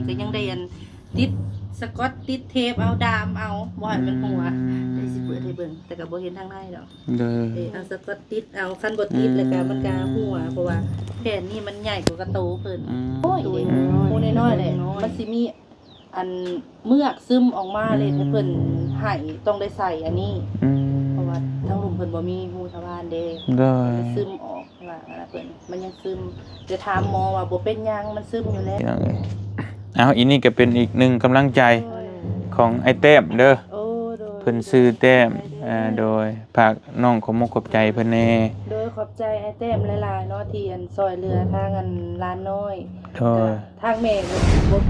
ກໍຍັງໄດ້ອັນ ຕິດສະກອດ ຕິດເທບເອົາ ດາມເອົາ ບໍ່ໃຫ້ມັນຮົ່ວ. ອືມ ດຽວຊິເປີດໃຫ້ເບິ່ງ ແຕ່ກໍບໍ່ເຫັນທາງໃນດອກ. ໂດຍ ເອີ ເອົາສະກອດຕິດເອົາ ຄັນບໍ່ຕິດ ອືມ ແລ້ວກໍມັນກໍຮົ່ວ ເພາະວ່າແຜ່ນນີ້ມັນໃຫຍ່ກວ່າກະໂຕເພິ່ນ. ອືມ ໂອ້ຍ ໂດຍ ເດ້ ໂດຍ ໝູ່ນ້ອຍໆແຫຼະ ນ້ອຍ ມັນຊິມີ ອັນເມືອກຊຶມອອກມາ ອືມ ເລີຍ ໃຫ້ເພິ່ນໃຫ້ ຕ້ອງໄດ້ໃສ່ອັນນີ້. ອືມ ເພາະວ່າທາງລຸ່ມເພິ່ນບໍ່ມີຮູທະວານເດ້. ໂດຍ ມັນຊຶມອອກ ວ່າອັນນັ້ນເພິ່ນ ມັນຍັງຊຶມ ແຕ່ຖາມໝໍວ່າບໍ່ເປັນຫຍັງ ມັນຊຶມຢູ່ແລ້ວ. ພີ່ນ້ອງເອີຍ ເອົາ ອີນີ້ກໍເປັນອີກໜຶ່ງກຳລັງໃຈ ໂດຍ ຂອງອ້າຍແຕ້ມເດີ. ໂອ້ ໂດຍ ເພິ່ນຊື່ແຕ້ມ. ໂດຍ ເອີ ໂດຍ ຝາກນ້ອງຂອບມຸກຂອບໃຈເພິ່ນແດ່. ໂດຍ ຂອບໃຈອ້າຍແຕ້ມຫຼາຍໆເນາະ ທີ່ອັນຊ່ອຍເຫຼືອທາງອັນຫຼານນ້ອຍ. ໂດຍ ກໍທາງແມ່ກໍບໍ່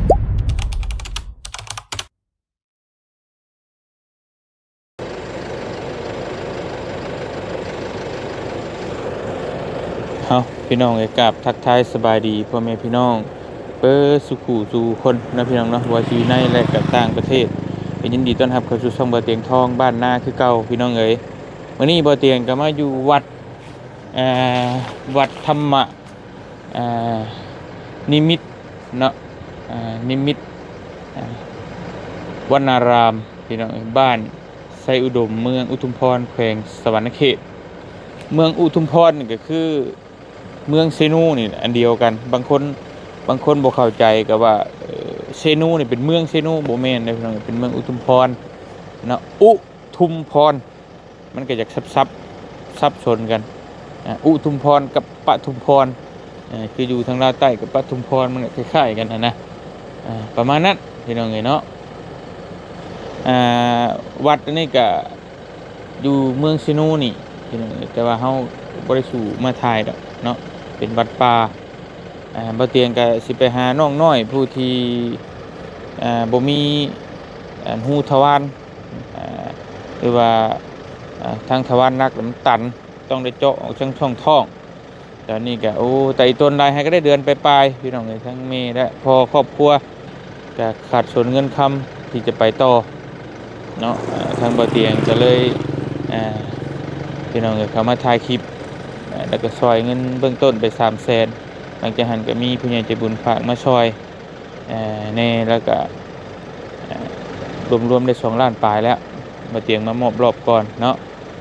ເອົາ ພີ່ນ້ອງເອີຍ ກາບທັກທາຍສະບາຍດີພໍ່ແມ່ພີ່ນ້ອງເບິດສູ່ຄູ່ສູ່ຄົນເນາະ ພີ່ນ້ອງເນາະ ບໍ່ວ່າຊິຢູ່ໃນ ແລະ ກໍຕ່າງປະເທດ. ກໍຍິນດີຕ້ອນຮັບເຂົ້າສູ່ຊ່ອງບ່າວຕຽງທອງບ້ານນາຄືເກົ່າ ພີ່ນ້ອງເອີຍ. ມື້ນີ້ບ່າວຕຽງກໍມາຢູ່ວັດ ອ່າ ວັດທຳມະ ອ່າ ນິມິດເນາະ ອ່າ ນິມິດ ອ່າ ວັນນາຣາມ ພີ່ນ້ອງເອີຍ ບ້ານໄຊອຸດົມ ເມືອງອຸທຸມພອນ ແຂວງສະຫວັນນະເຂດ. ເມືອງອຸທຸມພອນນີ້ກໍຄືເມືອງເຊນູນີ້ອັນດຽວກັນ. ບາງຄົນ ບາງຄົນບໍ່ເຂົ້າໃຈກໍວ່າ ເອີ ເຊນູນີ້ເປັນເມືອງເຊນູ ບໍ່ແມ່ນເດີ ພີ່ນ້ອງ ເປັນເມືອງອຸທຸມພອນເນາະ ອຸທຸມພອນ. ມັນກໍຢາກສັບ ສັບ ສັບສົນກັນ ອາ ອຸທຸມພອນກັບປະທຸມພອນ ເອີ ຄືຢູ່ທາງລາວໃຕ້ກັບປະທຸມພອນ ມັນກໍຄ້າຍໆກັນຫັ້ນນະ ອາ ປະມານນັ້ນ ພີ່ນ້ອງເອີຍເນາະ. ອາ ວັດອັນນີ້ກໍຢູ່ເມືອງເຊນູນີ້ ພີ່ນ້ອງເອີຍ ແຕ່ວ່າເຮົາບໍ່ໄດ້ສູ່ມາຖ່າຍດອກເນາະ ເປັນວັດປ່າ. ອາ ບ່າວຕຽງກໍຊິໄປຫານ້ອງນ້ອຍຜູ້ທີ່ ອາ ບໍ່ມີ ອາ ຮູທະວານ ອາ ຫຼືວ່າ ອາ ທາງທະວານຫຼັກມັນຕັນ ຕ້ອງໄດ້ເຈາະອອກທາງຊ່ອງທ້ອງ. ຕອນນີ້ກໍ ໂອ້ ແຕ່ອີ່ຕົນໄດ້ໃຫ້ກໍໄດ້ເດືອນປາຍໆ ພີ່ນ້ອງເອີຍ ທັງແມ່ ແລະ ພໍ່ຄອບຄົວກໍຂາດສົນເງິນຄຳທີ່ຈະໄປຕໍ່ເນາະ. ອາ ທາງບ່າວຕຽງກໍເລີຍ ອາ ພີ່ນ້ອງເອີຍ ເຂົ້າມາຖ່າຍຄລິບ ອາ ແລ້ວກໍຊ່ອຍເງິນເບື້ອງຕົ້ນໄປສາມແສນ. ຫຼັງຈາກນັ້ນກໍມີຜູ້ໃຫຍ່ໃຈບຸນຝາກມາຊ່ອຍ ເອີ ແດ່ ແລ້ວກະ ເອີ ລວມໆໄດ້ສອງລ້ານປາຍແລ້ວ ບ່າວຕຽງມາມອບລອບກ່ອນເນາະ.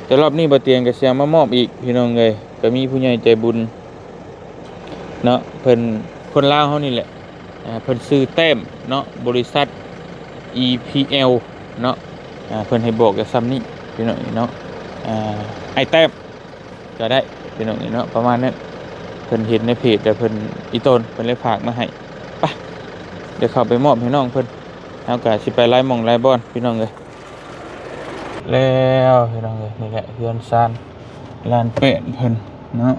ແຕ່ລອບນີ້ບ່າວຕຽງກໍຊິເອົາມາມອບອີກ ພີ່ນ້ອງເອີຍ. ກໍມີຜູ້ໃຫຍ່ໃຈບຸນເນາະ ເພິ່ນ ຄົນລາວເຮົານີ້ແຫຼະ ເອີ ເພິ່ນຊື່ແຕ້ມເນາະ ບໍລິສັດ ອີ ພີ ແອລ ເນາະ ເພິ່ນໃຫ້ບອກແຕ່ສ່ຳນີ້ ພີ່ນ້ອງເນາະ ອ້າຍແຕ້ມ ກໍໄດ້ ພີ່ນ້ອງເອີຍເນາະ ປະມານນັ້ນ. ເພິ່ນເຫັນໃນເພຈ ແລ້ວເພິ່ນ ອີ່ຕົນເພິ່ນເລີຍຝາກມາໃຫ້. ໄປ ດຽວເຂົ້າໄປມອບໃຫ້ນ້ອງເພິ່ນ. ເຮົາກໍຊິໄປຫຼາຍໝ່ອງຫຼາຍບ່ອນ ພີ່ນ້ອງເອີຍ. ແລ້ວ ພີ່ນ້ອງເອີຍ ນີ້ແຫຼະເຮືອນຊານຫຼານແປ້ນເພິ່ນເນາະ.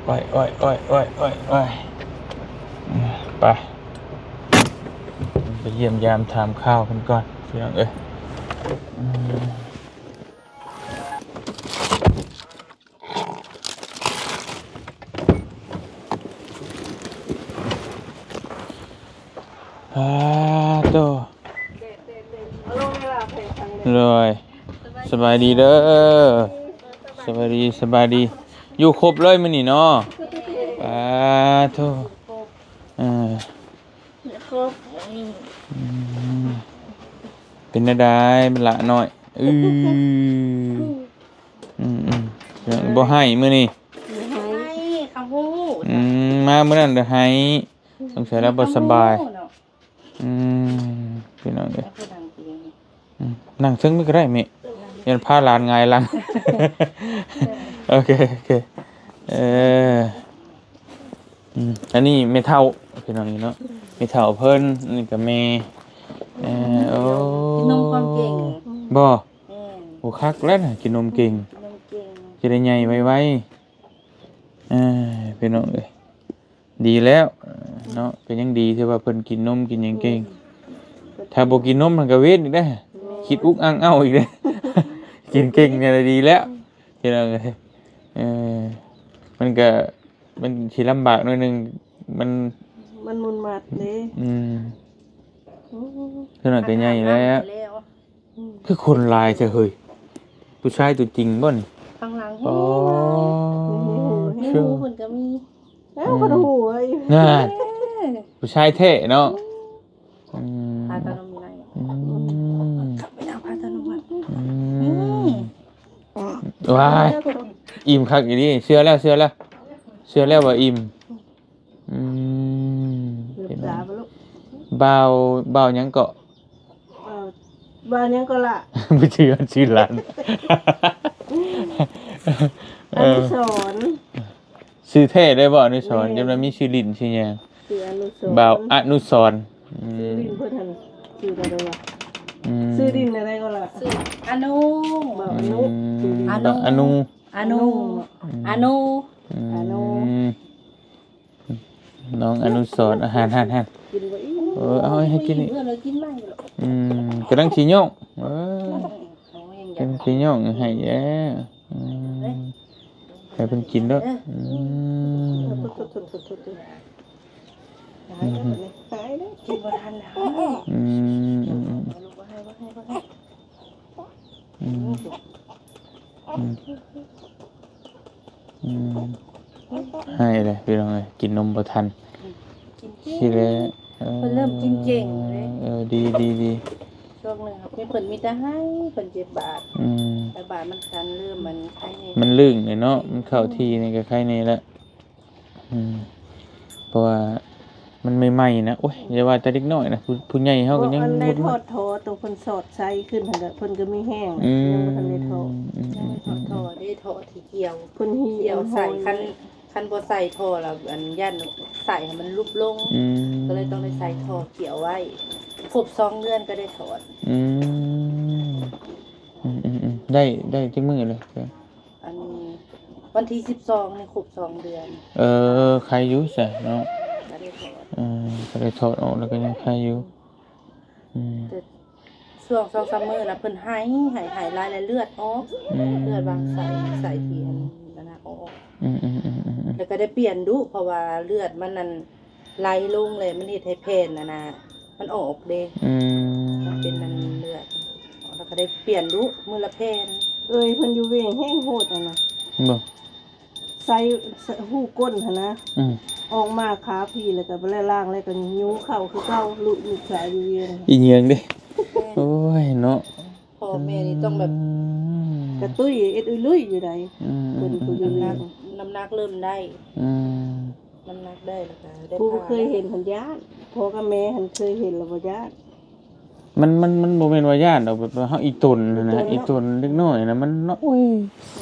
ໂອ້ຍ ໂອ້ຍ ໂອ້ຍ ໄປ ໄປຢ້ຽມຢາມຖາມຂ່າວເພິ່ນກ່ອນ ພີ່ນ້ອງເອີຍ. ອາໂຕ ໂດຍ ສະບາຍດີເດີ ສະບາຍດີ ສະບາຍດີ. ຢູ່ຄົບເລີຍມື້ນີ້ເນາະ. ອາໂຕ ເອີ ຄົບ ອືມ ເປັນແນວໃດບັກຫຼ້ານ້ອຍ? ອື ອືມໆ ບໍ່ໄຫ້ມື້ນີ້ ບໍ່ໄຫ້ ເຂົາຮູ້ ອືມ ມາມື້ນັ້ນລະໄຫ້. ສົງໄສລາວບໍ່ສະບາຍ ເຂົາຮູ້ເນາະ. ອືມ ພີ່ນ້ອງເອີຍ ອືມ ນັ່ງເທິງນີ້ກໍໄດ້ແມ່ ຢ້ານພາຫຼານຫງາຍຫຼັງ. ໂອເຄ ໂອເຄ ເອີ ອືມ ອັນນີ້ແມ່ເຖົ້າ ພີ່ນ້ອງເນາະ ແມ່ເຖົ້າເພິ່ນ ອັນນີ້ກໍແມ່ ເອີ ໂອ້ ກິນນົມຄວາມເກັ່ງ ບໍ່? ແມ່ນ ໂອ້ ຄັກແລ້ວນະ ກິນນົມເກັ່ງ ກິນນົມເກັ່ງ ຈະໄດ້ໃຫຍ່ໄວໆ. ເອີ ພີ່ນ້ອງເອີຍ ດີແລ້ວເນາະ ກໍຍັງດີທີ່ວ່າເພິ່ນກິນນົມກິນຫຍັງເກັ່ງ. ອືມ ຖ້າບໍ່ກິນນົມມັນກໍເວນອີກເດ້ ແມ່ນ ຄິດອຸກອັ່ງເອົ້າອີກເດ້. ກິນເກັ່ງນີ້ລະດີແລ້ວ ພີ່ນ້ອງເອີຍ. ເອີ ມັນກໍ ມັນຊິລຳບາກໜ້ອຍໜຶ່ງ ມັນ ມັນໝຸ່ນໝັດເດ້. ອືມ ໂອ້ ເທົ່ານັ້ນກໍໃຫຍ່ແລ້ວ ອືມ ຄືຄົນຫຼາຍແທ້ເຮີ້ຍ ຜູ້ຊາຍຕົວຈິງບໍ່ນີ້? ຂ້າງຫຼັງ ອໍ ເຫັນບໍ່? ເພິ່ນກໍມີ ເອີ ອືມ ເພິ່ນຫູຢູ່ ນັ້ນ ຜູ້ຊາຍແທ້ເນາະ. ອືມ ອືມ ພາຕາໜຸ່ມຢູ່ໃນ ອືມ ໄປນຳພາຕາໜຸ່ມ ອືມ ອືມ ວ້າຍ ອີ່ມຄັກອີ່ຫຼີ ເຊື່ອແລ້ວ ເຊື່ອແລ້ວ ເຊື່ອແລ້ວວ່າອີ່ມ. ອືມ ເປັນ ບ່າວ ບ່າວຫຍັງເກາະ? ເອີ ວ່າຫຍັງກໍລະ ບໍ່ຊື່ວ່າຊື່ຫຼານ ອະນຸສອນ. ເອີ ຊື່ແທ້ໄດ້ບໍ່ ອະນຸສອນ? ແມ່ນ ຈະໄດ້ມີຊື່ຫຼິ້ນຊື່ຫຍັງ. ຊື່ອະນຸສອນ ບ່າວອະນຸສອນ. ອືມ ຊື່ຫຼິ້ນເພິ່ນຫັ້ນ ຊື່ໃດວະ? ອືມ ຊື່ຫຼິ້ນແນວໃດກໍລະ? ຊື່ອະນຸ ບ່າວອະນຸ. ອືມ ຊື່ຫຼິ້ນ ອະນຸ ອະນຸ ອະນຸ ອືມ ອະນຸ ອືມ ນ້ອງອະນຸສອນ ອາຫານ ຫັ້ນໆ ກິນບໍ່ອີ່ມ. ເອີ ເອົາໃຫ້ກິນອີກ ເອີ ກິນໃໝ່. ອືມ ກຳລັງຊິຍ້ອງ ເອີ ກຳລັງຊິຍ້ອງໃຫ້ແລ້ວ. ອືມ ໃຫ້ເພິ່ນກິນເດີ. ອືມ ອືມ ກິນບໍ່ທັນແລ້ວ. ອືມ ອືມ ອືມ ອືມ ອືມ ອືມ ໃຫ້ເລີຍພີ່ນ້ອງເອີຍ ກິນນົມບໍ່ທັນ. ອືມ ກິນເກັ່ງ ຊິໄດ້ ເອີ ເພິ່ນເລີ່ມກິນເກັ່ງເດ້. ເອີ ດີ ດີ ດີ ຊ່ວງໜຶ່ງເພິ່ນມີແຕ່ໄຫ້ ເພິ່ນເຈັບບາດ. ອືມ ແຕ່ບາດມັນຄັນ ເລີ່ມມັນໄຄແດ່ ມັນລຶ້ງເລີຍເນາະ ມັນເຂົ້າທີ່ນີ້ກໍໄຄແດ່ລະ. ອືມ ເພາະວ່າມັນໃໝ່ໆນະ. ໂອ້ຍ ຢ່າວ່າແຕ່ເດັກນ້ອຍນະ ຜູ້ ຜູ້ໃຫຍ່ເຮົາກໍຍັງ ບໍ່ທັນໄດ້ຖອດທໍ່ ໂຕເພິ່ນສອດໃສ່ຂຶ້ນຫັ້ນແຫຼະ ເພິ່ນກໍມີແຮງ. ອືມ ຍັງບໍ່ທັນໄດ້ຖອດ ອືມ ຍັງບໍ່ຖອດທໍ່ ອືມ ໄດ້ຖອດທີ່ກ່ຽວ ເພິ່ນຫີ່ ກ່ຽວໃສ່. ອັນ ຄັນ ຄັນບໍ່ໃສ່ທໍ່ແລ້ວ ອັນ ຢ້ານໃສ່ໃຫ້ມັນຫຼຸບລົງ. ອືມ ກໍເລີຍຕ້ອງໄດ້ໃສ່ທໍ່ກ່ຽວໄວ້. ຄົບສອງເດືອນກໍໄດ້ຖອດ. ອືມ ອືມ ອືມ ອືມ ໄດ້ ໄດ້ຈັກມື້ເລີຍ? ອັນ ວັນທີສິບສອງນີ້ຄົບສອງເດືອນ. ເອີ ໄຄຢູ່ຊະເນາະ ກໍໄດ້ຖອດ. ເອີ ກໍໄດ້ຖອດອອກແລ້ວກໍຍັງໄຄຢູ່. ອືມ ແຕ່ຊ່ວງສອງສາມມື້ນະ ເພິ່ນໄຫ້ ໄຫ້ ໄຫ້ຫຼາຍ ແລ້ວເລືອດອອກ. ອືມ ເລືອດວາງໃສ ໃສທີ່ອັນນັ້ນນະອອກ. ອືມ ອືມ ອືມ ອືມ ແລ້ວກໍໄດ້ປ່ຽນດຸ ເພາະວ່າເລືອດມັນນັ້ນ ໄຫຼລົງແລ້ວມັນເຮັດໃຫ້ແຜ່ນຫັ້ນນະ ມັນອອກເດ້. ອືມ ມັນເປັນອັນເລືອດ ແລ້ວກໍໄດ້ປ່ຽນດຸ ມື້ລະແຜ່ນ. ເອີຍ ເພິ່ນຢູ່ເວງແຮງໂຫດຫັ້ນນະ. ບໍ່ ໃສ່ ໃສ່ ຫູ້ກົ້ນຫັ້ນນະ. ອືມ ອອກມາຂາພີ້ ແລ້ວກໍບໍ່ໄດ້ລ້າງ ແລ້ວກໍຍູ້ເຂົ້າຄືເກົ່າ. ລູກ ລູກຊາຍຢູ່ວຽງ ອີຫຍັງເດ້. ແມ່ນ ໂອ້ຍເນາະ. ພໍ່ແມ່ນີ້ຕ້ອງແບບ ອືມ ກະຕຸ້ຍເອັດອຸຍລຸຍຢູ່ໃດ. ອືມ ເພິ່ນຜູ້ຢູ່ ອືມ ນີ້ ອືມ ນ້ຳໜັກເລີ່ມໄດ້. ອືມ ນ້ຳໜັກໄດ້ແລ້ວກໍໄດ້ ຜູ້ເຄີຍເຫັນຫັ້ນຢ້ານ ພໍ່ກັບແມ່ຫັ້ນເຄີຍເຫັນແລ້ວບໍ່ຢ້ານ. ມັນ ມັນ ມັນບໍ່ແມ່ນວ່າຢ້ານດອກ ແບບວ່າເຮົາອີ່ຕົນຫັ້ນນະ ອີ່ຕົນເນາະ ອີ່ຕົນເດັກນ້ອຍນະ ມັນເນາະ ໂອ້ຍ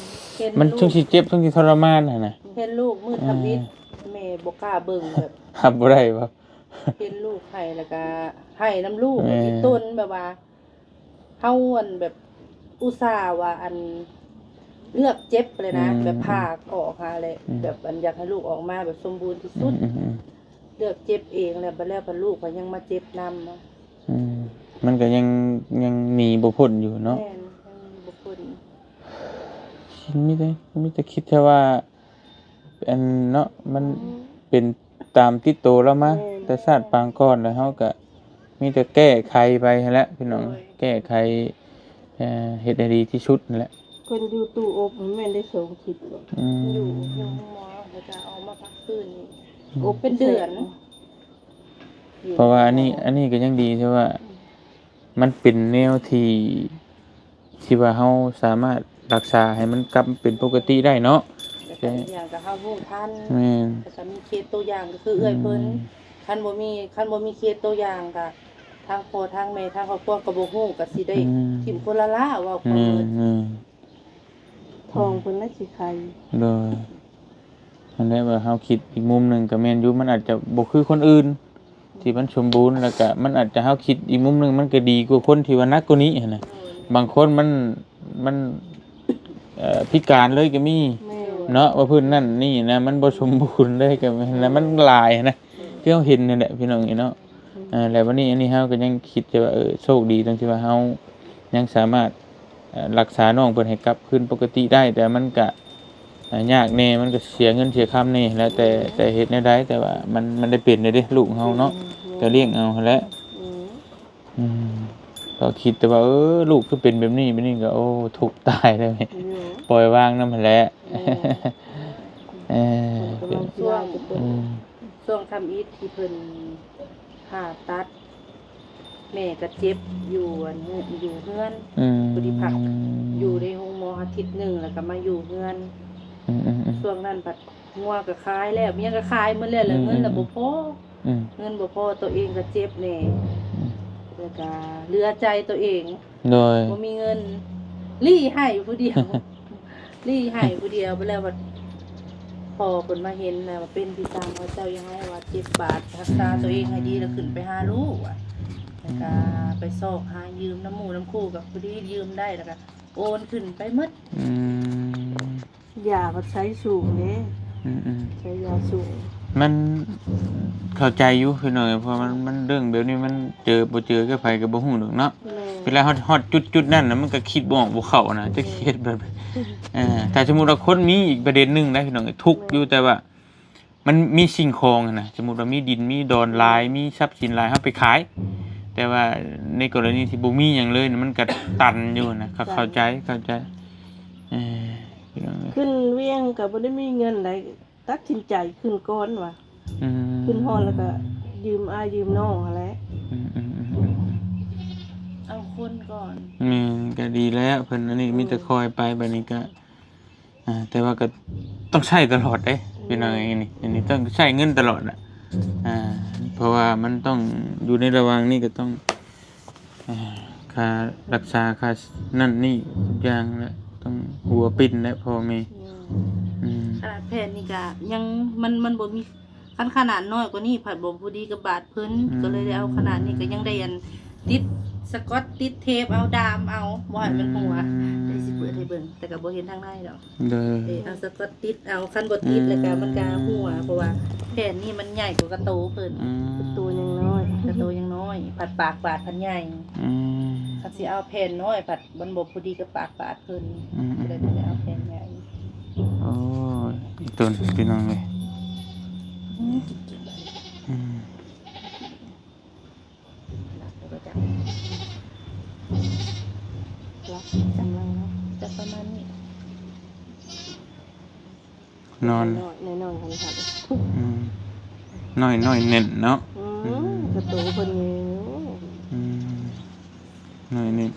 ມັນຊ່ວງຊິເຈັບ ຊ່ວງຊິທໍລະມານຫັ້ນນະ. ເຫັນລູກມືດທຳອິດ ອ່າ ແມ່ບໍ່ກ້າເບິ່ງ ແບບຮັບບໍ່ໄດ້ບໍ່ ເຫັນລູກໄຫ້ແລ້ວກໍໄຫ້ນຳລູກ. ແມ່ນ ອີ່ຕົນແບບວ່າ ເຮົາ ອັນ ແບບອຸດສ່າວ່າ ອັນ ເລືອກເຈັບເລີຍນະ ອືມ ແບບຜ່າອອກຫາແຫຼະ ອືມ ແບບ ອັນ ຢາກໃຫ້ລູກອອກມາແບບສົມບູນທີ່ສຸດ. ອືມ ອືມ ອືມ ເລືອກເຈັບເອງແລ້ວ ບັດແລ້ວກໍລູກກໍຍັງມາເຈັບນຳ. ອືມ ມັນກໍຍັງ ຍັງໜີບໍ່ພົ້ນຢູ່ເນາະ. ແມ່ນ ຍັງໜີບໍ່ພົ້ນ. ມີແຕ່ ມີແຕ່ຄິດແຕ່ວ່າ ອັນເນາະ ມັນ ອືມ ເປັນຕາມຕິດໂຕລາວມາ ແມ່ນ ແຕ່ຊາດປາງກ່ອນ ແລ້ວເຮົາກໍມີແຕ່ແກ້ໄຂໄປຫັ້ນແຫຼະພີ່ນ້ອງ. ໂດຍ ແກ້ໄຂ ເອີ ເຮັດໃຫ້ດີທີ່ສຸດຫັ້ນແຫຼະ. ເພິ່ນຢູ່ຕູ້ອົບ ມັນແມ່ນໄດ້ສອງທິດບໍ່? ອືມ ຢູ່ ຢູ່ໂຮງໝໍ ແລ້ວກໍເອົາມາພັກຟື້ນ ອືມ ອົບເປັນເດືອນ. ເພາະວ່າອັນນີ້ ອັນນີ້ກໍຍັງດີທີ່ວ່າ ມັນເປັນແນວທີ່ ທີ່ວ່າເຮົາສາມາດຮັກສາໃຫ້ມັນກັບເປັນປົກກະຕິໄດ້ເນາະ. ແລ້ວກໍອີກຢ່າງກໍເຮົາຮູ້ທັນ. ແມ່ນ ແລ້ວກໍມີເຄສຕົວຢ່າງ ກໍຄືເອື້ອຍເພິ່ນ. ອືມ ຄັນບໍ່ມີ ຄັນບໍ່ມີເຄສຕົວຢ່າງ ກໍທາງພໍ່ທາງແມ່ ທາງຄອບຄົວກໍບໍ່ຮູ້ ກໍຊິໄດ້ ອືມ ຖິ້ມຄົນລະລ້າ ເວົ້າຄວາມໝົດ. ແມ່ນ ແມ່ນ ທ້ອງເພິ່ນລະຊິໄຄ. ໂດຍ ຫັ້ນແຫຼະ ວ່າເຮົາຄິດອີກມຸມໜຶ່ງກໍແມ່ນຢູ່ ມັນອາດຈະບໍ່ຄືຄົນອື່ນທີ່ມັນສົມບູນ ແລ້ວກະມັນອາດຈະ ເຮົາຄິດອີກມຸມໜຶ່ງ ມັນກໍດີກວ່າຄົນທີ່ວ່າໜັກກວ່ານີ້ຫັ້ນນະ. ບາງຄົນມັນ ມັນ ເອີ ພິການເລີຍກໍມີ. ແມ່ນ ເນາະ ວ່າພື້ນນັ້ນນີ້ນະ ມັນບໍ່ສົມບູນເລີຍກໍແມ່ນ ແລ້ວມັນຫຼາຍຫັ້ນນະ ຄືເຮົາເຫັນນັ້ນແຫຼະ ພີ່ນ້ອງເອີຍເນາະ. ອືມ ເອີ ແລ້ວບັດນີ້ ອັນນີ້ເຮົາກໍຍັງຄິດແຕ່ວ່າ ເອີ ໂຊກດີຕົງທີ່ວ່າເຮົາຍັງສາມາດ ເອີ ຮັກສານ້ອງເພິ່ນໃຫ້ກັບຄືນປົກກະຕິໄດ້ ແຕ່ມັນກະ ອາ ຍາກແດ່ ມັນກໍເສຍເງິນເສຍຄຳແດ່ ແລ້ວແຕ່ ແຕ່ເຮັດແນວໃດ ແຕ່ວ່າມັນ ມັນໄດ້ເປັນແລ້ວເດ້ ລູກເຮົາເນາະ. ອືມ ກໍລ້ຽງເອົາຫັ້ນແຫຼະ. ອືມ ອືມ ກໍຄິດແຕ່ວ່າ ເອີ ລູກຄືເປັນແບບນີ້ ແບບນີ້ ກໍ ໂອ້ ທຸກຕາຍເລີຍ. ຢູ່ ປ່ອຍວາງນຳຫັ້ນແຫຼະ. ແມ່ນ ເອີ ເປັນ ອືມ ຊ່ວງ ຊ່ວງທຳອິດທີ່ເພິ່ນຜ່າຕັດ ແມ່ກໍເຈັບຢູ່ອັນເຮືອນ ຢູ່ເຮືອນ ອືມ ບໍ່ໄດ້ພັກ ຢູ່ໃນໂຮງໝໍອາທິດໜຶ່ງ ແລ້ວກໍມາຢູ່ເຮືອນ ອືມໆໆ ຊ່ວງນັ້ນບັດງົວກໍຂາຍແລ້ວ ມີຫຍັງກໍຂາຍໝົດແລ້ວ ແລ້ວເງິນລະ ອືມໆໆ ບໍ່ພໍ ອືມ ເງິນບໍ່ພໍ ຕົວເອງກໍເຈັບແດ່ ອືມ ແລ້ວກໍເຫຼືອໃຈຕົວເອງ ໂດຍ ບໍ່ມີເງິນ ລີ້ໄຫ້ຜູ້ດຽວ ລີ້ໄຫ້ຜູ້ດຽວ ໄປແລ້ວບັດພໍ່ເພິ່ນມາເຫັນແລ້ວວ່າເປັນພິສັງ ວ່າເຈົ້າຢ່າໃຫ້ວ່າເຈັບບາດ ຮັກສາຕົວເອງໃຫ້ດີ ແລ້ວຂຶ້ນໄປຫາລູກວ່າ ແລ້ວກໍໄປຊອກຫາຢືມນຳໝູ່ນຳຄູ່ ກໍພໍດີຢືມໄດ້ ແລ້ວກໍໂອນຂຶ້ນໄປໝົດ ອືມ ຢາກໍໃຊ້ສູງເດ້ ອືມໆ ໃຊ້ຢາສູງ ມັນເຂົ້າໃຈຢູ່ພີ່ນ້ອງ ເພາະມັນ ມັນເລື່ອງແບບນີ້ມັນເຈີບໍ່ເຈີກັບໃຜກໍບໍ່ຮູ້ດອກເນາະ ແມ່ນ ເວລາຮອດ ຮອດຈຸດໆນັ້ນນະ ມັນກໍຄິດບໍ່ອອກບໍ່ເຂົ້ານະ ແມ່ນ ຈັກຊິເຮັດແບບໃດ ເອີ ຖ້າສົມມຸດວ່າຄົນມີອີກປະເດັນໜຶ່ງນະພີ່ນ້ອງ ທຸກຢູ່ ແມ່ນ ແຕ່ວ່າ ມັນມີສິ່ງຂອງຫັ້ນນະ ສົມມຸດວ່າມີດິນມີດອນຫຼາຍ ມີຊັບສິນຫຼາຍ ເຮົາໄປຂາຍ ແຕ່ວ່າໃນກໍລະນີທີ່ບໍ່ມີຫຍັງເລີຍນະ ມັນກະຕັນຢູ່ນະ ເຂົ້າ ເຂົ້າໃຈ ເຂົ້າໃຈ ເອີ ພີ່ນ້ອງເອີຍ ຂຶ້ນວຽງກໍບໍ່ໄດ້ມີເງິນໃດ ຕັດສິນໃຈຂຶ້ນກ່ອນວ່າ ອືມ ຂຶ້ນຮອດແລ້ວກໍຢືມອ້າຍຢືມນ້ອງຫັ້ນແຫຼະ ອືມໆໆ ເອົາຄົນກ່ອນ ແມ່ນ ກໍດີແລ້ວ ເພິ່ນອັນນີ້ ອືມ ມີແຕ່ຄອຍໄປ ບັດນີ້ກໍ ອ່າ ແຕ່ວ່າກໍຕ້ອງໃຊ້ຕະຫຼອດເດ້ ແມ່ນ ພີ່ນ້ອງເອີຍ ອັນນີ້ ອັນນີ້ຕ້ອງໃຊ້ເງິນຕະຫຼອດນະ ອ່າ ເພາະວ່າມັນຕ້ອງຢູ່ໃນລະຫວ່າງນີ້ກໍຕ້ອງ ອ່າ ຄ່າຮັກສາ ຄ່ານັ້ນນີ້ທຸກຢ່າງແຫຼະ ຕ້ອງຫົວປິ່ນແຫຼະພໍ່ແມ່ ແມ່ນ ອືມ ຂະໜາດແຜ່ນນີ້ກໍຍັງ ມັນ ມັນບໍ່ມີ ຄັນຂະໜາດນ້ອຍກວ່ານີ້ພັດບໍ່ພໍດີກັບບາດເພິ່ນ ອືມ ກໍເລີຍໄດ້ເອົາຂະໜາດນີ້ ກໍຍັງໄດ້ອັນ ຕິດສະກອດ ຕິດເທບເອົາ ດາມເອົາ ບໍ່ໃຫ້ມັນຮົ່ວ ອືມ ດຽວຊິເປີດໃຫ້ເບິ່ງ ແຕ່ກໍບໍ່ເຫັນທາງໃນດອກ ໂດຍ ເອີ ເອົາສະກອດຕິດເອົາ ຄັນບໍ່ຕິດ ອືມ ແລ້ວກໍມັນກໍຮົ່ວ ເພາະວ່າແຜ່ນນີ້ມັນໃຫຍ່ກວ່າກະໂຕເພິ່ນ ອືມ ກະໂຕຍັງນ້ອຍ ກະໂຕຍັງນ້ອຍ ພັດປາກບາດພັດໃຫຍ່ ອືມ ຄັນຊິເອົາແຜ່ນນ້ອຍພັດ ມັນບໍ່ພໍດີກັບປາກບາດເພິ່ນ ອືມໆ ກໍເລີຍໄດ້ເອົາແຜ່ນໃຫຍ່ ໂອ້ຍ ອີ່ຕົນ ພີ່ນ້ອງເອີຍ ອືມ ອືມ ລັກກຳລັງເນາະ ຈະປະມານນີ້ ນອນ ນ້ອຍໆ ນ້ອຍໆ ຫັນຫັນ ອືມ ນ້ອຍໆ ແໜ້ນເນາະ ອືມ ອືມ ກະໂຕເພິ່ນນີ້ ອືມ ນ້ອຍແໜ້ນ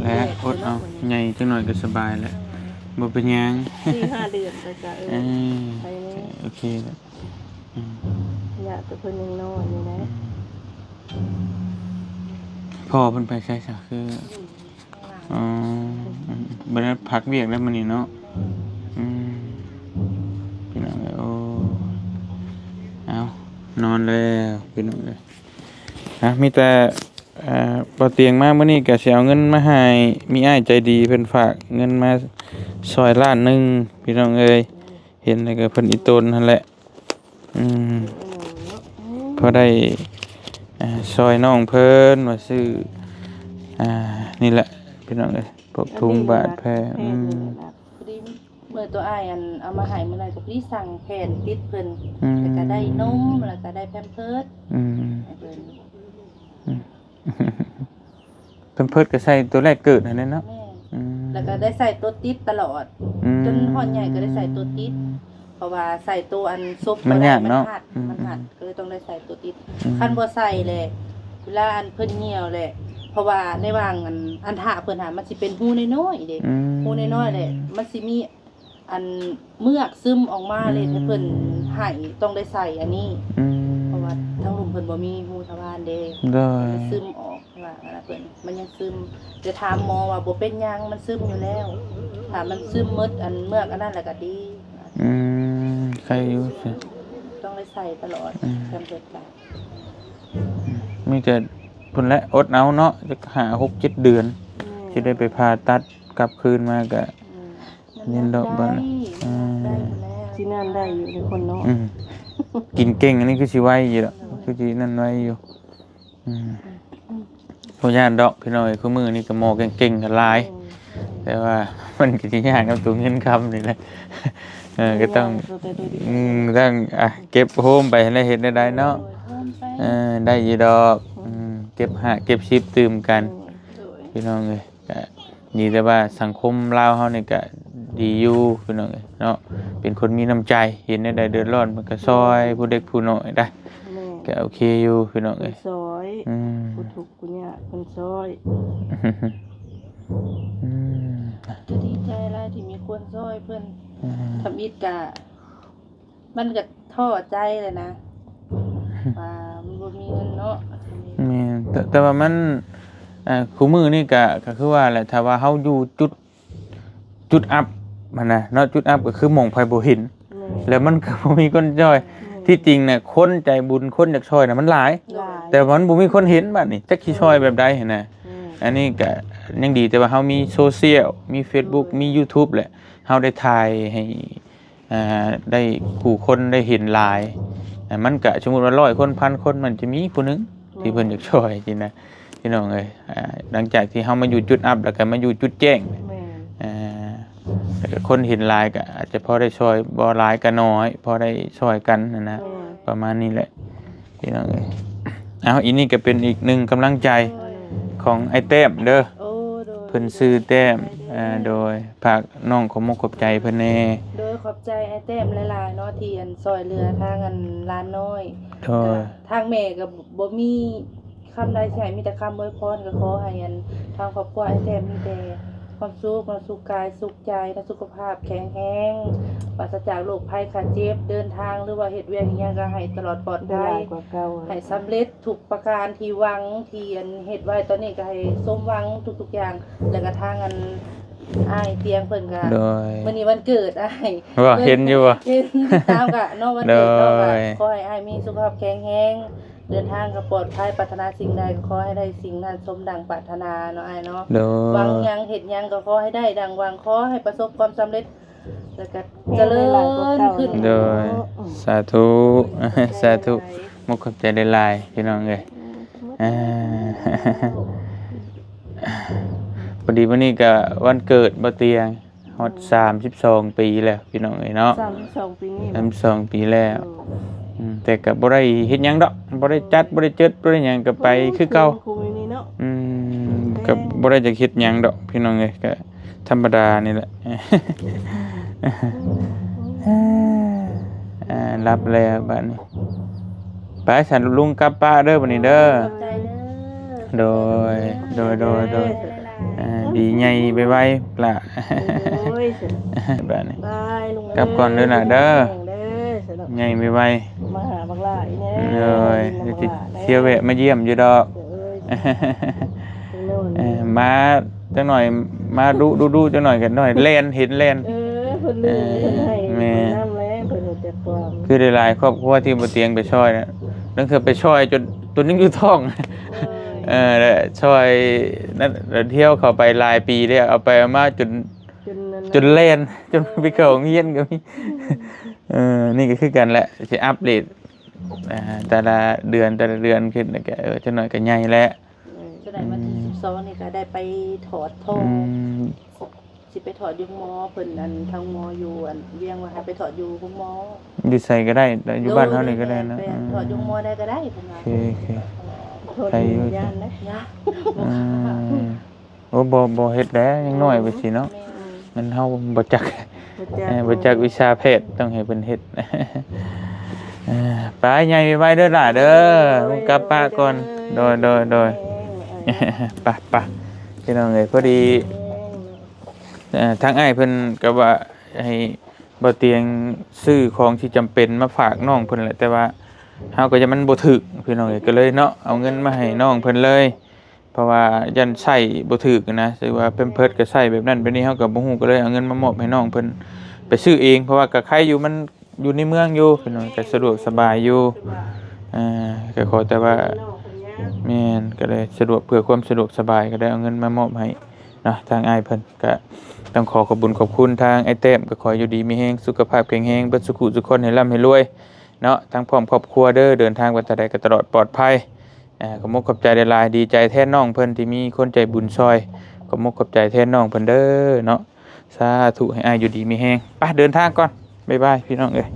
ແລະ ແດດ ອົດເອົາ ເນາະ ໃຫຍ່ຈັກໜ້ອຍກໍສະບາຍແຫຼະ ບໍ່ເປັນຫຍັງ ສີ່ຫ້າເດືອນກໍຈະ ເອີ ເອີ ໄປແລ້ວ ໂອເຄແລ້ວ ອືມ ຍາດແຕ່ເພິ່ນຍັງນ້ອຍຢູ່ນະ ອືມ ພໍ່ເພິ່ນໄປໃສຊະ ຄື ອືມ ອໍ ອືມ ບັດນັ້ນພັກວຽກແລ້ວມື້ນີ້ເນາະ ອືມ ພີ່ນ້ອງເອີຍ ໂອ້ ເອົາ ນອນແລ້ວ ພີ່ນ້ອງເອີຍ ນະ ມີແຕ່ ເອີ ບໍ່ຕຽງມາມື້ນີ້ກໍຊິເອົາເງິນມາໃຫ້ ມີອ້າຍໃຈດີເພິ່ນຝາກເງິນມາຊ່ອຍລ້ານໜຶ່ງ ພີ່ນ້ອງເອີຍ ເຫັນແລ້ວກໍເພິ່ນອີ່ຕົນຫັ້ນແຫຼະ ອືມ ພໍໄດ້ ອ່າ ຊ່ອຍນ້ອງເພິ່ນວ່າຊື້ ອ່າ ນີ້ແຫຼະ ພີ່ນ້ອງເອີຍ ພວກທຸງບາດແຜ ອືມ ພໍດີ ມື້ຕົວອ້າຍອັນເອົາມາໃຫ້ມື້ນັ້ນກໍພໍດີສັ່ງແຜ່ນຕິດເພິ່ນ ອືມ ແລ້ວກໍໄດ້ນົມ ແລ້ວກໍໄດ້ແພມເພີດ ອືມ ໃຫ້ເພິ່ນ ອືມ ແພມເພີດກໍໃສ່ຕົວແລກເກີດຫັ້ນແຫຼະເນາະ ແມ່ນ ອືມ ແລ້ວກໍໄດ້ໃສ່ຕົວຕິດຕະຫຼອດ ອືມ ຈົນຮອດໃຫຍ່ກໍໄດ້ໃສ່ຕົວຕິດ ເພາະວ່າໃສ່ຕົວອັນສົບ ມັນຍາກເນາະ ມັນຮັດ ອືມ ມັນຮັດ ກໍເລີຍຕ້ອງໄດ້ໃສ່ຕົວຕິດ ອືມ ຄັນບໍ່ໃສ່ແຫຼະ ເວລາອັນເພິ່ນຍ່ຽວແຫຼະ ເພາະວ່າໃນຫວ່າງອັນ ອັນທະເພິ່ນຫັ້ນ ມັນຊິເປັນຮູນ້ອຍໆເດ້ ອືມ ຮູນ້ອຍໆແຫຼະ ມັນຊິມີ ອັນເມືອກຊຶມອອກມາ ອືມ ເຮັດໃຫ້ເພິ່ນໄຫ້ ຕ້ອງໄດ້ໃສ່ອັນນີ້ ອືມ ເພາະວ່າທາງລຸ່ມເພິ່ນບໍ່ມີຮູທະວານເດ້ ໂດຍ ມັນຊຶມອອກ ວ່າອັນນັ້ນເພິ່ນ ມັນຍັງຊຶມ ແຕ່ຖາມໝໍວ່າບໍ່ເປັນຫຍັງ ມັນຊຶມຢູ່ແລ້ວ ຖ້າມັນຊຶມໝົດອັນເມືອກອັນນັ້ນແລ້ວກໍດີ ອືມ ໄຄຢູ່ ຕ້ອງໄດ້ໃສ່ຕະຫຼອດ ອືມ ຈຳເປັນກະ ມີແຕ່ພຸ້ນແຫຼະ ອົດເອົາເນາະ ຈັກຫ້າ ຫົກ ເຈັດເດືອນ ອືມ ຊິໄດ້ໄປຜ່າຕັດ ກັບຄືນມາກະ ອືມ ເຫັນດອກ ໄດ້ ບາດ ອືມ ໄດ້ພຸ້ນແຫຼະ ຊິນອນໄດ້ຢູ່ເດ້ຄົນເນາະ ອືມ ກິນເກັ່ງ ອັນນີ້ຄືຊິໄວຢູ່ດອກ ຄືຊິນັ້ນໄວຢູ່ ອືມ ອືມ ບໍ່ຢ້ານດອກພີ່ນ້ອງເອີຍ ຄູ່ມື້ນີ້ກໍໝໍເກັ່ງໆ ກໍຫຼາຍ ອືມ ແຕ່ວ່າມັນກໍຊິຍາກນຳຕົວເງິນຄຳນີ້ແຫຼະ ເອີ ກໍຕ້ອງ ອືມ ຕ້ອງ ອ່າ ເກັບໂຮມໄປ ແລ້ວເຮັດແນວໃດເນາະ ໂດຍ ໂຮມໄປ ເອີ ໄດ້ຢູ່ດອກ ອືມ ເກັບຫ້າເກັບສິບຕື່ມກັນ ໂດຍ ພີ່ນ້ອງເອີຍ ກະດີແຕ່ວ່າສັງຄົມລາວເຮົານີ້ກະດີຢູ່ພີ່ນ້ອງເອີຍເນາະ ເປັນຄົນມີນ້ຳໃຈ ເຫັນແນວໃດເດືອດຮ້ອນເພິ່ນກໍຊ່ອຍ ຜູ້ເລັກຜູ້ນ້ອຍໄດ້ ແມ່ນ ກໍໂອເຄຢູ່ພີ່ນ້ອງເອີຍ ເພິ່ນຊ່ອຍ ອືມ ຜູ້ທຸກຜູ້ຍາກເພິ່ນຊ່ອຍ ອືມ ກໍດີໃຈຫຼາຍທີ່ມີຄົນຊ່ອຍເພິ່ນ ອືມ ທຳອິດກະ ມັນກໍທໍ້ໃຈແຫຼະນະ ວ່າມັນບໍ່ມີເງິນເນາະ ແມ່ນ ແຕ່ ແຕ່ວ່າມັນ ອ່າ ຄູ່ມື້ນີ້ກະ ກໍຄືວ່າແຫຼະ ຖ້າວ່າເຮົາຢູ່ຈຸດ ຈຸດອັບຫັ້ນນະເນາະ ຈຸດອັບກໍຄືໝ່ອງໃຜບໍ່ເຫັນ ແມ່ນ ແລ້ວມັນກໍບໍ່ມີຄົນຊ່ອຍ ແມ່ນ ທີ່ຈິງນະ ຄົນໃຈບຸນ ຄົນຢາກຊ່ອຍນະ ມັນຫຼາຍ ຫຼາຍ ແຕ່ວ່າມັນບໍ່ມີຄົນເຫັນ ບາດນີ້ຈັກຊິຊ່ອຍແບບໃດຫັ້ນນະ ແມ່ນ ອັນນີ້ກະຍັງດີ ແຕ່ວ່າເຮົາມີໂຊຊຽວ ມີເຟສບຸກ ແມ່ນ ມີຢູທູບແຫຼະ ເຮົາໄດ້ຖ່າຍໃຫ້ ອ່າ ໄດ້ຜູ້ຄົນໄດ້ເຫັນຫຼາຍ ອ່າ ມັນກະສົມມຸດວ່າຮ້ອຍຄົນ ພັນຄົນ ມັນຈະມີຜູ້ໜຶ່ງ ແມ່ນ ທີ່ເພິ່ນຢາກຊ່ອຍຊີ້ນະ ພີ່ນ້ອງເອີຍ ອ່າ ຫຼັງຈາກທີ່ເຮົາມາຢູ່ຈຸດອັບ ແລ້ວກໍມາຢູ່ຈຸດແຈ້ງ ແມ່ນ ອ່າ ແລ້ວກໍຄົນເຫັນຫຼາຍກໍອາດຈະພໍໄດ້ຊ່ອຍ ບໍ່ຫຼາຍກໍໜ້ອຍ ພໍໄດ້ຊ່ອຍກັນຫັ້ນນະ ແມ່ນ ປະມານນີ້ແຫຼະ ພີ່ນ້ອງເອີຍ ເອົາ ອີນີ້ກໍເປັນອີກໜຶ່ງກຳລັງໃຈ ໂດຍ ຂອງອ້າຍແຕ້ມເດີ ໂອ້ ໂດຍ ເພິ່ນຊື່ແຕ້ມ ໂດຍ ເອີ ໂດຍ ຝາກນ້ອງຂອບມຸກຂອບໃຈເພິ່ນແດ່ ໂດຍ ຂອບໃຈອ້າຍແຕ້ມຫຼາຍໆເນາະ ທີ່ອັນຊ່ອຍເຫຼືອທາງອັນຫຼານນ້ອຍ ໂດຍ ກໍທາງແມ່ກໍບໍ່ມີຄຳໃດຊິໃຫ້ ມີແຕ່ຄຳອວຍພອນ ກໍຂໍໃຫ້ອັນທາງຄອບຄົວອ້າຍແຕ້ມມີແຕ່ຄວາມສຸກເນາະ ສຸກກາຍສຸກໃຈເນາະ ສຸຂະພາບແຂງແຮງ ປາສະຈາກໂລກໄພໄຂ້ເຈັບ ເດີນທາງ ຫຼືວ່າເຮັດວຽກອີ່ຫຍັງກໍໃຫ້ຕະຫຼອດປອດໄພ ໄດ້ຫຼາຍກວ່າເກົ່າ ໃຫ້ສຳເລັດ ທຸກປະການທີ່ຫວັງ ທີ່ອັນເຮັດໄວ້ຕອນນີ້ກໍໃຫ້ສົມຫວັງທຸກໆຢ່າງ ແລ້ວກໍທາງອັນອ້າຍຕຽງເພິ່ນກໍ ໂດຍ ມື້ນີ້ວັນເກີດອ້າຍ ວ່າເຫັນຢູ່ບໍ່ ເຫັນຕາມກະເນາະ ວັນເກີດເນາະ ໂດຍ ກໍຂໍໃຫ້ອ້າຍມີສຸຂະພາບແຂງແຮງ ເດີນທາງກໍປອດໄພ ປາດຖະໜາສິ່ງໃດກໍຂໍໃຫ້ໄດ້ສິ່ງນັ້ນ ສົມດັ່ງປາດຖະໜາເນາະອ້າຍເນາະ ໂດຍ ຫວັງຫຍັງເຮັດຫຍັງກໍຂໍໃຫ້ໄດ້ດັ່ງຫວັງ ຂໍໃຫ້ປະສົບຄວາມສຳເລັດ ແລ້ວກໍຈະເລີນຂຶ້ນ ໂດຍ ສາທຸ ສາທຸ ມຸກຂອບໃຈຫຼາຍໆ ພີ່ນ້ອງເອີຍ ອ່າ ພໍດີມື້ນີ້ກໍວັນເກີດບໍ່ຕຽງ ຮອດສາມສິບສອງປີແລ້ວ ພີ່ນ້ອງເອີຍເນາະ ສາມສິບສອງປີນີ້ ສາມສິບສອງປີແລ້ວ ໂດຍ ອືມ ແຕ່ກໍບໍ່ໄດ້ເຮັດຫຍັງດອກ ບໍ່ໄດ້ຈັດ ບໍ່ໄດ້ເຈີດ ບໍ່ໄດ້ຫຍັງ ກໍໄປຄືເກົ່າ ອືມ ກໍບໍ່ໄດ້ຢາກເຮັດຫຍັງດອກ ພີ່ນ້ອງເອີຍ ກໍ ທຳມະດານີ້ແຫຼະ ອ່າ ຫຼັບແລ້ວບາດນີ້ ໄປຊັ້ນ ລຸງກັບປ້າເດີບາດນີ້ເດີ ຂອບໃຈເດີ ໂດຍ ໂດຍ ໂດຍ ໂດຍ ອ່າ ດີໃຫຍ່ໄວໆ ຫຼ້າ ໂດຍ ບາດນີ້ ບາຍ ລຸງ ກັບກ່ອນເດີຫຼ້າເດີ ເດີ ໃຫຍ່ໄວໆ ມາຫາບັກຫຼ້າອີກແນ່ ໂດຍ ມາຫາບັກຫຼ້າແນ່ ດຽວຊິ ດຽວແວະມາຢ້ຽມຢູ່ດອກ ໂດຍ ເອີ ມາຈັກໜ້ອຍ ມາດຸໆ ຈັກໜ້ອຍກໍໜ້ອຍແລ່ນ ເຫັນແລ່ນ ເອີ ເພິ່ນດື້ ເອີ ເພິ່ນໃຫ້ ແມ່ນ ເພິ່ນນຳແລ້ວ ເພິ່ນຮູ້ຈັກຄວາມ ຄືຫຼາຍໆຄອບຄົວທີ່ບໍ່ຕຽງໄປຊ່ອຍນະ ລາງເທື່ອໄປຊ່ອຍຈົນ ຈົນຍັງຢູ່ທ້ອງ ເອີ ເອີ ແລະຊ່ອຍນັ້ນ ແລ້ວທ່ຽວເຂົ້າໄປຫຼາຍປີແລ້ວ ເອົາໄປເອົາມາຈົນ ຈົນນັ້ນ ຈົນແລ່ນ ຈົນໄປເຂົ້າໂຮງຮຽນກໍມີ ເອີ ນີ້ກໍຄືກັນແຫຼະ ຊິອັບເດດ ອ່າ ແຕ່ລະເດືອນ ແຕ່ລະເດືອນຂຶ້ນ ແລ້ວກໍ ເອີ ຈັກໜ້ອຍກໍໃຫຍ່ແລ້ວ ຈະໄດ້ວັນທີ ອືມ ສິບສອງນີ້ກໍໄດ້ໄປຖອດທ້ອງ ອືມ ຊິໄປຖອດຢູ່ໂຮງໝໍ ເພິ່ນ ອັນ ທາງໝໍຢູ່ ອັນ ວຽງວ່າໃຫ້ໄປຖອດຢູ່ໂຮງໝໍ ຢູ່ໃສກໍໄດ້ ແຕ່ຢູ່ບ້ານເຮົານີ້ກໍໄດ້ເນາະ ແມ່ນ ອືມ ຖອດຢູ່ໂຮງໝໍໄດ້ກໍໄດ້ເພິ່ນວ່າ ໂອເຄ ໂອເຄ ໄປຢູ່ ຢ້ານເດ້ ຢ້ານ ອືມ ໂອ້ ບໍ່ ບໍ່ເຮັດແລ້ວ ຍັງນ້ອຍໄປຊິເນາະ ແມ່ນ ແມ່ນເຮົາບໍ່ຈັກ ບໍ່ຈັກ ເອີ ບໍ່ຈັກວິຊາແພດ ຕ້ອງໃຫ້ເພິ່ນເຮັດ ເອີ ໄປໃຫຍ່ໄວໆເດີຫຼ້າເດີ ໂດຍ ກັບປ້າກ່ອນ ໂດຍ ໂດຍ ໂດຍ ແມ່ນ ໄປ ໄປ ພີ່ນ້ອງເອີຍ ພໍດີ ເອີ ເອີ ທາງອ້າຍເພິ່ນກໍວ່າໃຫ້ບໍ່ຕຽງຊື້ຂອງທີ່ຈຳເປັນມາຝາກນ້ອງເພິ່ນແຫຼະ ແຕ່ວ່າເຮົາກໍຢ້ານມັນບໍ່ຖືກ ພີ່ນ້ອງເອີຍ ກໍເລີຍເນາະ ເອົາເງິນມາໃຫ້ນ້ອງເພິ່ນເລີຍ ເພາະວ່າຢ້ານໃຊ້ບໍ່ຖືກນະ ຖືວ່າແພມເພີດກໍໃຊ້ແບບນັ້ນແບບນີ້ ເຮົາກໍບໍ່ຮູ້ ກໍເລີຍເອົາເງິນມາມອບໃຫ້ນ້ອງເພິ່ນໄປຊື້ເອງ ເພາະວ່າກໍໄຄຢູ່ ມັນຢູ່ໃນເມືອງຢູ່ ພີ່ນ້ອງ ກໍສະດວກສະບາຍຢູ່ ອ່າ ກໍຂໍແຕ່ວ່າ ແມ່ນ ກໍເລີຍສະດວກ ເພື່ອຄວາມສະດວກສະບາຍ ກໍໄດ້ເອົາເງິນມາມອບໃຫ້ເນາະ ທາງອ້າຍເພິ່ນ ກໍຕ້ອງຂໍຂອບບຸນຂອບຄຸນທາງອ້າຍແຕ້ມ ກໍຂໍຢູ່ດີມີແຮງ ສຸຂະພາບແຂງແຮງ ເບິດສູ່ຄູ່ສູ່ຄົນ ໃຫ້ລ່ຳໃຫ້ລວຍ ເນາະ ທັງພ້ອມຄອບຄົວເດີ ເດີນທາງໄປທາງໃດກໍຕະຫຼອດປອດໄພ ອ່າ ຂອບມຸກຂອບໃຈຫຼາຍໆ ດີໃຈແທນນ້ອງເພິ່ນທີ່ມີຄົນໃຈບຸນຊ່ອຍ ຂອບມຸກຂອບໃຈແທນນ້ອງເພິ່ນເດີເນາະ ສາທຸ ໃຫ້ອ້າຍຢູ່ດີມີແຮງ ໄປເດີນທາງກ່ອນ ບາຍບາຍ ພີ່ນ້ອງເອີຍ